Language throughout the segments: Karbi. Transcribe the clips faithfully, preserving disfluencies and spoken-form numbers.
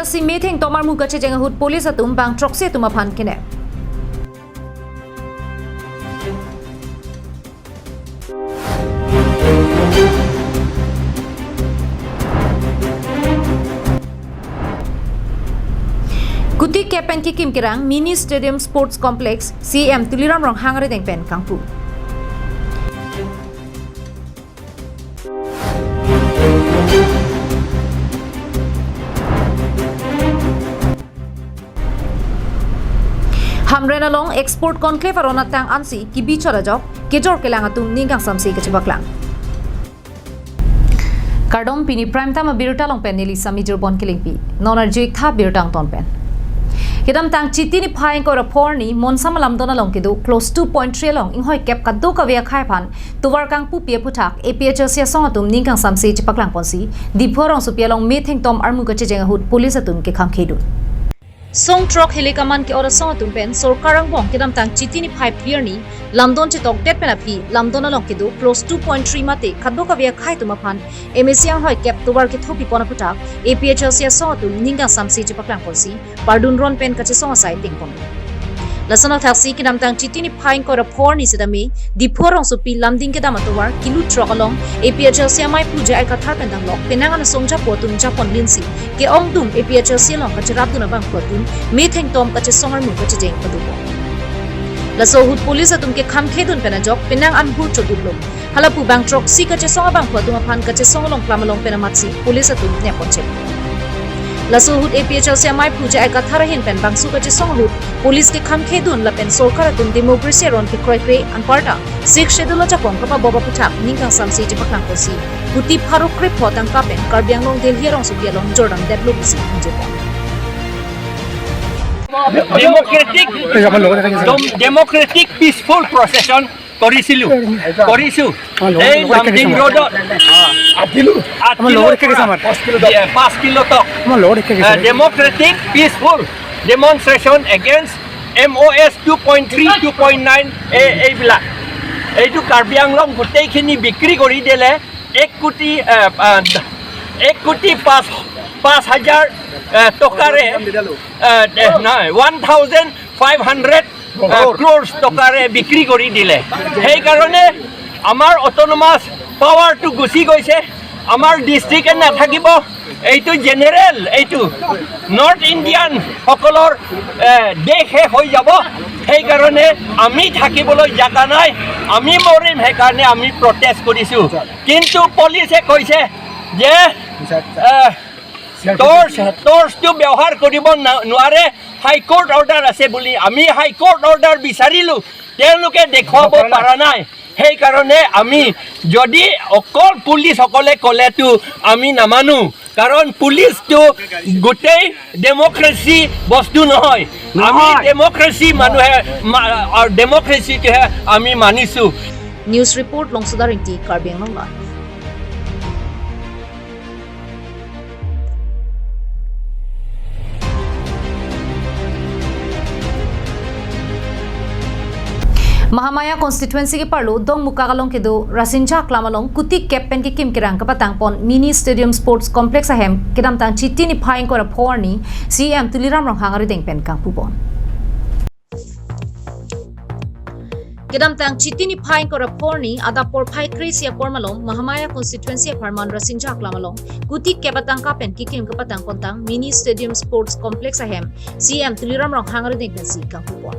Si metheng tomar mu kachejeng ahut police atum bang throksi atum aphan kenep. Kuti kep pen kekim kerang Mini Stadium Sports Complex, C E M Tuliram Ronghang arideng pen kangpu. Hamren along Export Conclave aron atang ansi kebi chot ajok kejor kelang atum ning kangsamse kachepaklang. Kardom, pini Prime Time abirta along pen neli Sami Jirbon Kilingpi. Non arju-ik tha birta angton pen. Kedamtang Chiti niphai ingkoi ra pho arni Monsam alamdon along kedo clause two point three along inghoi kep kadokave akhei aphan tovar kangpupi aphuthak A P H L C asong atum ning kangsamse chepaklang ponsi Diphu arongsopi along metheng tom armu kachejeng ahut police atum kekhamkhedun. Song throk hilekaman ke-ot asong atum pen sorkar angbong kedamtang Chiti niphai phli arni lamdon chetokdet pen aphi lamdon along kedo clause two point three mate kadokave akhei atum aphan M A C anghoi kep tovar kethopi pon aphuthak A P H L C asong atum ning kangsamse chepaklang ponsi pardun ron pen kachesong asai tingpon. Lason athaksi kedamtang Chiti niphai ingkoi ra pho arni sitame Diphu arongsopi lamding kedam atovar kilu throk along A P H L C amei Puja Aikathar pen danglok penang an asong japo atum japon linsi ke-ongdung A P H L C along kacherapdun abangphu atum metheng tom kachesong armu kachejeng padopon. Laso ahut police atum kekhamkhedun pen ajok penang an bur chodutlo. Halapu bang throksi kachesong abangphu atum aphan kachesong along klam along pen amatsi police atum nepon chep. Laso ahut A P H L C amei Puja Aikathar ahin pen bangso kachesong ahut police kekhamkhedun lapen sorkar atum democracy aron kekroikre anparta Sixth Schedule ajakong kapabop aphuthak ning kangsamse chepaklang ponsi kuti pharo krepho atangka pen Karbi Anglong Delhi arongsopi along jordamdetlo pusi ingjepon. Democratic ডেম- democratic peaceful procession কৰিছিলো, কৰিছো। এই লামডিং ৰোডত আঠ কিলো, পাঁচ kilo তক democratic peaceful demonstration against M O' S two point three, two point nine, এইবিলাক। এইটো কাৰ্বি আংলং গোটেইখিনি বিক্ৰী কৰি দিলে এক কোটি, এ, আ, এক কোটি পাঁচ, পাঁচ হাজাৰ, এ, টকাৰে, এ, এ, নহয়, ওৱান থাউজেণ্ড ফাইভ হাণ্ড্ৰেড, এ, ক্ৰ'ৰ্ছ টকাৰে বিক্ৰী কৰি দিলে। সেইকাৰণে আমাৰ অট'নমাছ পাৱাৰটো গুচি গৈছে, আমাৰ ডিষ্ট্ৰিক্টে নাথাকিব। এইটো জেনেৰেল, এইটো নৰ্থ ইণ্ডিয়ান সকলৰ, এ, দেশহে হৈ যাব। সেইকাৰণে আমি থাকিবলৈ জাগা নাই, আমি মৰিম, সেইকাৰণে আমি প্ৰটেষ্ট কৰিছো। কিন্তু পুলিচে কৈছে যে, এ, টৰ্চ, টৰ্চটো ব্যৱহাৰ কৰিব না- নোৱাৰে, হাইকোৰ্ট অৰ্ডাৰ আছে বুলি। আমি হাইকোৰ্ট অৰ্ডাৰ বিচাৰিলো, তেওঁলোকে দেখুৱাব পৰা নাই। সেইকাৰণে আমি যদি অকল পুলিচসকলে ক'লেতো আমি নামানো, কাৰণ পুলিচটো গোটেই ডেমক্ৰেচি বস্তু নহয়। আমি ডেমক্ৰেচি মানুহে, ডেমক্ৰেচিটোহে আমি মানিছো। News report, Longsoda Ringti, Karbi Anglong Live. Mahamaya constituency keparlo Dongmukak along kedo Rasinja Aklam along kuti kep pen kekim kerang kapatangpon Mini Stadium Sports Complex ahem kedamtang Chiti niphai ingkoi ra pho arni C E M Tuliram Ronghang arideng pen kangpupon. Kedamtang Chiti niphai ingkoi ra pho arni adap porphai kre-isi apor malom Mahamaya constituency apharman Rasinja Aklam along kuti kep atangka pen kekim kapatangpontang Mini Stadium Sports Complex ahem C E M Tuliram Ronghang arideng pensi kangpupon.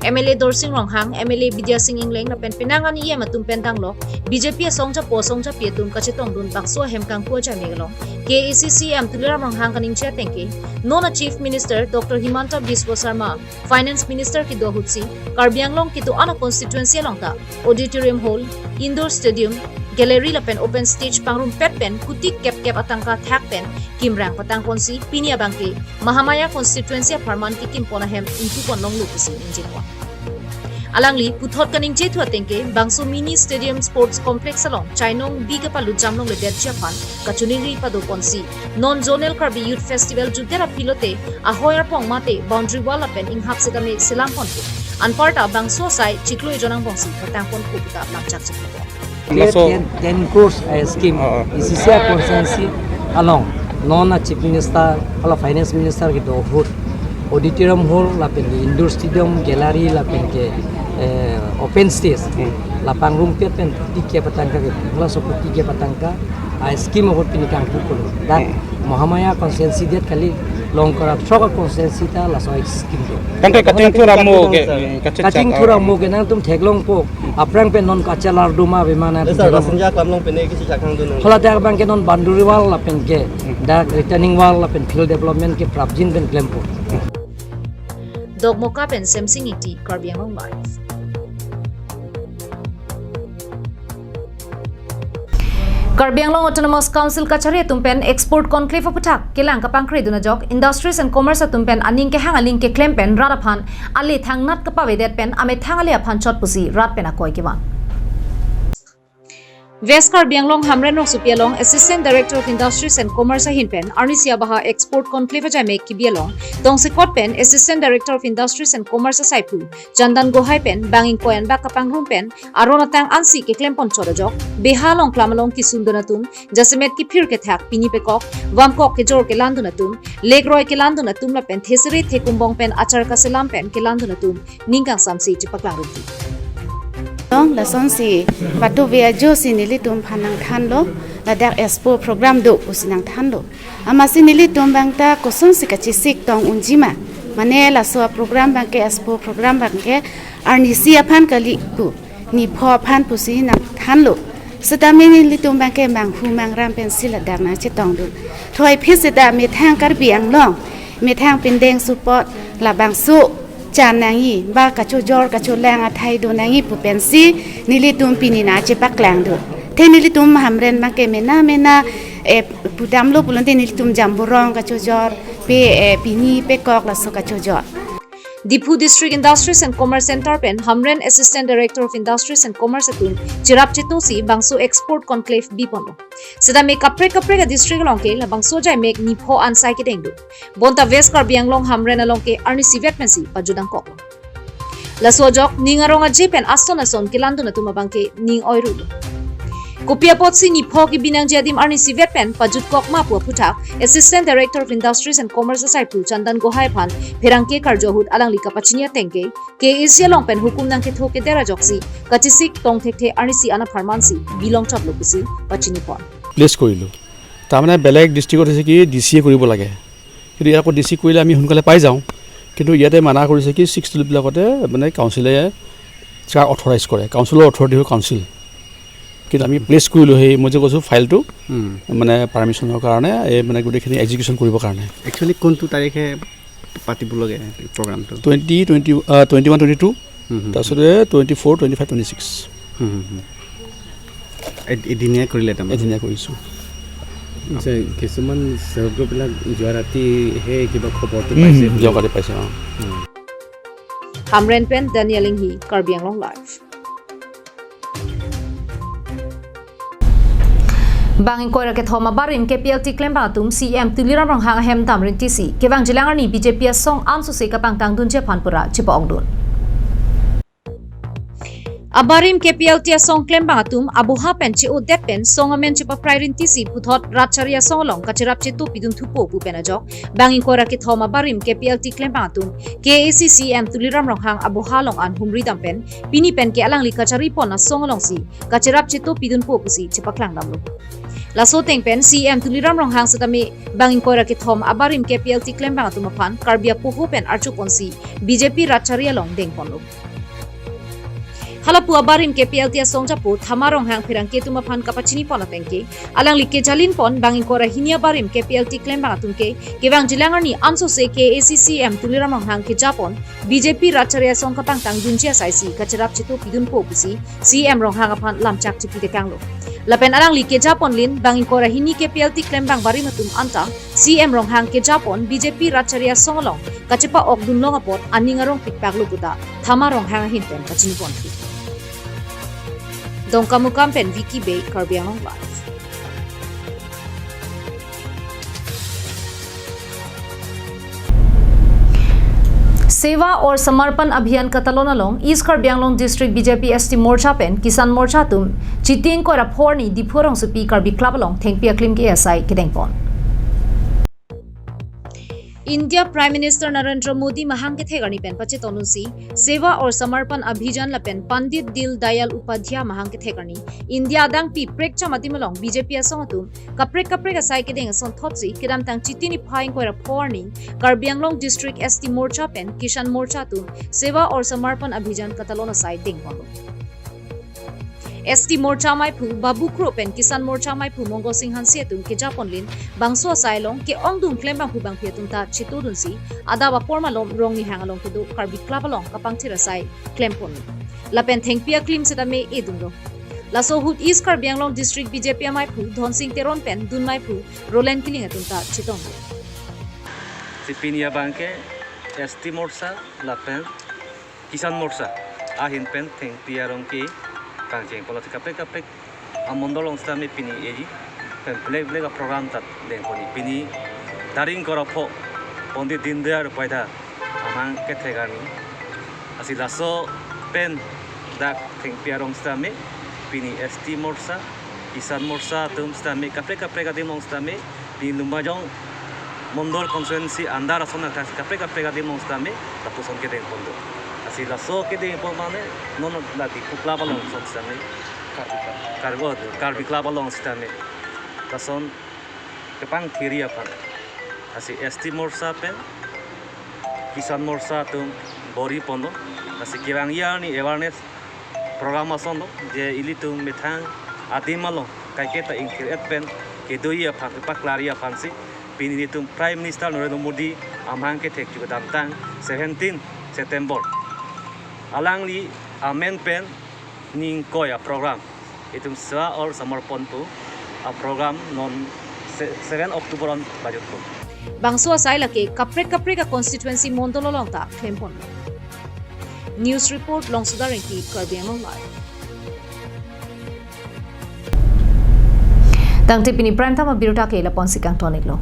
M L A Dorsing Ronghang, M L A Bidya Sing Engleng lapen penang an E M atum pen danglok B J P asong japo asong japi atum kachetongdun bakso ahem kangpu ajai megalong K A A C C E M Tuliram Ronghang kaningje atengke non a Chief Minister Doctor Himanta Biswa Sarma, Finance Minister kedo ahutsi Karbi Anglong kedo-an a constituency along ta auditorium hall, indoor stadium, gallery lapen open stage pangrumpet pen kuti kep kep atangka thak pen kimrang patangponsi pini abangke Mahamaya constituency apharman kekimpon ahem ingtupon longlo pusi ningjepon. Alangli puthot kaningje thu atengke bangso mini stadium sports complex along chainong bi kepalut jam longledetji aphan kachiningri padoponsi non Zonal Karbi Youth Festival jutdet aphi lote ahoi arpong mate boundary wall lapen inghap setame selamponpo. Anparta bangso asai chiklo ejon angbongsi patangponpo puta lamchak chiklo. Laso ten, ten crores, eh, scheme, oh, oh, E C C I constituency along. Non a Chief Minister, hala Finance Minister kedo ahut, auditorium hall lapen ke indoor stadium, gallery lapen ke, eh, open stage. Hmm. La pangrumpet pen koti kep atangka ke, laso koti kep atangka, a scheme ahut pini kangpu pulo. Dak Hmm. Mahamaya constituency det kali, Longkara sok a constituency ta laso scheme do. Tangte kachingthur amo ke, kachingthur amo ke nangtum theklongpo. Aphrang pen non kachelar duma bimana. Laso theklong. Rasinja klamlong pen ke si chakang dun. Hala dak abang ke non boundary wall lapen ke. Dak retaining wall lapen field development ke prapjin pen klempo. Dongkamukam pen Semsing Ingti, Karbi Anglong Live. Karbi Anglong Autonomous Council kachari atum pen export conclave aputhak kelang kapangkre dun ajok Industries and Commerce atum pen aning kehang aling keklem pen rat aphan ale thangnat kapavedet pen amethang ale aphan chot pusi rat pen akoi kevan. West Karbi Anglong Hamren rongsopi along Assistant Director of Industries and Commerce ahin pen arnisi abaha export conclave ajai mek kebi along tongsekot pen Assistant Director of Industries and Commerce asaiphu Chandan Gohai pen bang ingkoi anbak kapangrum pen aron atang ansi keklem pon chot ajok beha along klam along kisun dun atum, jasemet kiphir kethak pini pekok, vamkok kejor kelan dun atum, lekroi kelan dun atum lapen thesere thekumbong pen achar kaselam pen kelan dun atum ning kangsamsi chepaklang rumti. Long lasonsi patu via jo si nelitum aphan nangthanlo, ladak expo program do pusi nangthanlo. Amatsi nelitum abang ta kosonsi kachesik tong unji ma. Mane laso program abang ke expo program abang ke arnisi aphan kali pu, nipho aphan pusi nangthanlo. Setame nelitum abang ke manghu mangram pensi ladak nangchetong dun. Thoi phit seta methang Karbi Anglong, methang pindeng support labangso chan nangji, ba kachojor kacholang athai do nangji pu pensi nelitum pini nangchepaklang dun. The nelitum Hamren abang ke mena mena, eh, pudamlo pulote nelitum Jamborong kachojor, pe, eh, pini pekok laso kachojor. Diphu District Industries and Commerce Center pen Hamren Assistant Director of Industries and Commerce atum cherap chetongsi bangso export conclave biponlo. Setame kaprek kaprek a district along ke labangso ajai mek nipho ansai kedeng do. Bonta West Karbi Anglong Hamren along ke arnisi vet pensi pajut dangkok. Laso ajok ning arong aje pen ason ason kelan dun atum abang ke ning oiru. Kopi apotsi nipho kebi nangji adim arnisi vet pen pajut kok ma pu aputhak Assistant Director of Industries and Commerce asaiphu Chandan Gohai aphan pherangke karju ahut alangli kapachini ateng ke K A A C along pen hukum nangketho keder ajoksi kachesik tong thekthe arnisi an apharmansi bilong chotlo pusi pachini pon. Place কৰিলোঁ। তাৰমানে বেলেগ ডিষ্ট্ৰিক্টত হৈছে কি ডি চিয়ে কৰিব লাগে, কিন্তু ইয়াত আকৌ ডি চি কৰিলে আমি সোনকালে পাই যাওঁ, কিন্তু ইয়াতে মানা কৰিছে কি ছিক্স শ্বিডিউলবিলাকতে মানে কাউন্সিলে যাক অথৰাইজ কৰে, কাউন্সিলৰ অথৰিটি হ'ল কাউন্সিল। কিন্তু আমি প্লেচ কৰিলোঁ সেই মই যে কৈছোঁ ফাইলটো উম। মানে পাৰ্মিশ্যনৰ কাৰণে এই মানে গোটেইখিনি এক্সিকিউশ্যন কৰিবৰ কাৰণে। একচুৱেলি কোনটো তাৰিখে পাতিব লাগে প্ৰগ্ৰামটো? Twenty twenty twenty one twenty two, hmm, hmm, তাৰপিছতে twenty four twenty five twenty six. Hmm, hmm, hmm. এ- এদিনীয়া কৰিলে তাৰমানে? এদিনীয়া কৰিছোঁ। আচ্ছা, কিছুমান চেল্ফ গ্ৰুপবিলাক যোৱা ৰাতিহে কিবা খবৰটো উম, পাইছে হুম, বুলি। যোৱা কালি পাইছে, অ। উম। Hamren pen Daniel Inghi, Karbi Anglong Live. Bang ingkoi ra kethom abarim K P L T klembang atum C M Tuliram Ronghang ahem dam rintisi kevangjilang arni B J P asong ansose kapangtang dunji aphan pura chipa-ong dun. Abarim K P L T asong klembang atum aboha pen che-odet pen song amen chepaprai rintisi puthot rat chari asong along kacherap cheto pidun thupo pu pen ajok bang ingkoi ra kethom abarim K P L T klembang atum K A A C C M Tuliram Ronghang aboha along an humri dam pen pini pen ke alangli kachari pon asong alongsi kacherap cheto pidunpo pusi chepaklang damlo. Laso ateng pen C M Tuliram Ronghang setame bang ingkoi ra kethom abarim K P L T klembang atum aphan Karbi apoho pen archo ponsi B J P rat chari along deng ponlo. Halapu abarim K P L T asong japo Thama Ronghang pherangke atum aphan kapachini pon ateng ke alangli kejalin pon bang ingkoi ra hini abarim K P L T klembang atum ke kevangjilang arni ansose K A A C C M Tuliram Ronghang keja pon B J P rat chari asong kapangtang dunji asaisi kacherap cheto pidunpo pusi C M Ronghang aphan lamchak chipi tekanglo. Lapen alangli keja ponlin bang ingkoi ra hini K P L T klembang barim atum anta C M Ronghang keja pon B J P rat chari asong along kachepa-ok dunlong apot aning arong pikpaklo puta Thama Ronghang ahin pen kachini ponphi. Dongkamukam pen Vicky Bey, Karbi Anglong Live. Seva aur Samarpan Abhiyan katalon along East Karbi Anglong District B J P S T Morcha pen Kisan Morcha atum Chiti ingkoi ra pho arni Diphu rongsopi Karbi Club along thengpi aklim ke asai kedeng pon. India Prime Minister Narendra Modi mahang kethek arni pen pachetongdunsi Seva aur Samarpan Abhijan lapen Pandit Deen Dayal Upadhyaya mahang kethek arni India adangpi prekcham adim along B J P asong atum kaprek kaprek asai kedeng asonthotsi kedamtang Chiti niphai ingkoi ra pho arni Karbi Anglong District S T Morcha pen Kisan Morcha atum Seva aur Samarpan Abhijan katalon asai dengponlo. S T Morcha amaiphu Babu Kro pen Kisan Morcha amaiphu Mongo Sing Hanse atum kejaponlin bangso asai along ke-ongdung klembangphu bangphi atum ta chetongdunsi adap apor malom Rongnihang along kedo Karbi Club along kapangthir asai klempon. Lapen thengpi aklim setame edunlo. Laso ahut East Karbi Anglong District B J P amaiphu Dhonsing Teron pen dun maiphu Roland Killing atum ta chetonglo. Si pini abangke S T Morcha lapen Kisan Morcha ahin pen thengpi arong ke kangcheng polo kaprek kaprek amondol along setame pini eji pen belek belek aprogram ta dengponji. Pini tarik ingkoi ra pho Pandit Deen Dayal Upadhyaya amahang kethek arni. Lasi laso pen dak thengpi arong setame pini S T Morcha, Kisan Morcha atum setame kaprek kaprek adim along setame pini Lumbajong Mondol constituency under ason athak kaprek kaprek adim along setame lapuson kedengpon do. Lasi laso kedengpon mane non la Diphu Club along ason setame Karbi, Karbi Club along setame lason kepangthirji aphan. Lasi S T Morcha pen Kisan Morcha atum bor-iponlo. Lasi kevangji arni awareness program ason lo, je ilitum methang adim along kaike ta ingthir-et pen kedoji aphan, kepaklarji aphansi pini nelitum Prime Minister Narendra Modi amahang kethek chu kedamtang seventeen September alangli amen pen ni ingkoi aprogram itum Seva aur Samarpan pu aprogram non se-, seven October an pajutpo. Bangso asai lake kaprek kaprek a constituency mondol along ta klempon. News report, Longsodar Engti, Karbi Anglong Live. Tangte pini prime time abirta ke lapu-ansi kangton-iklo.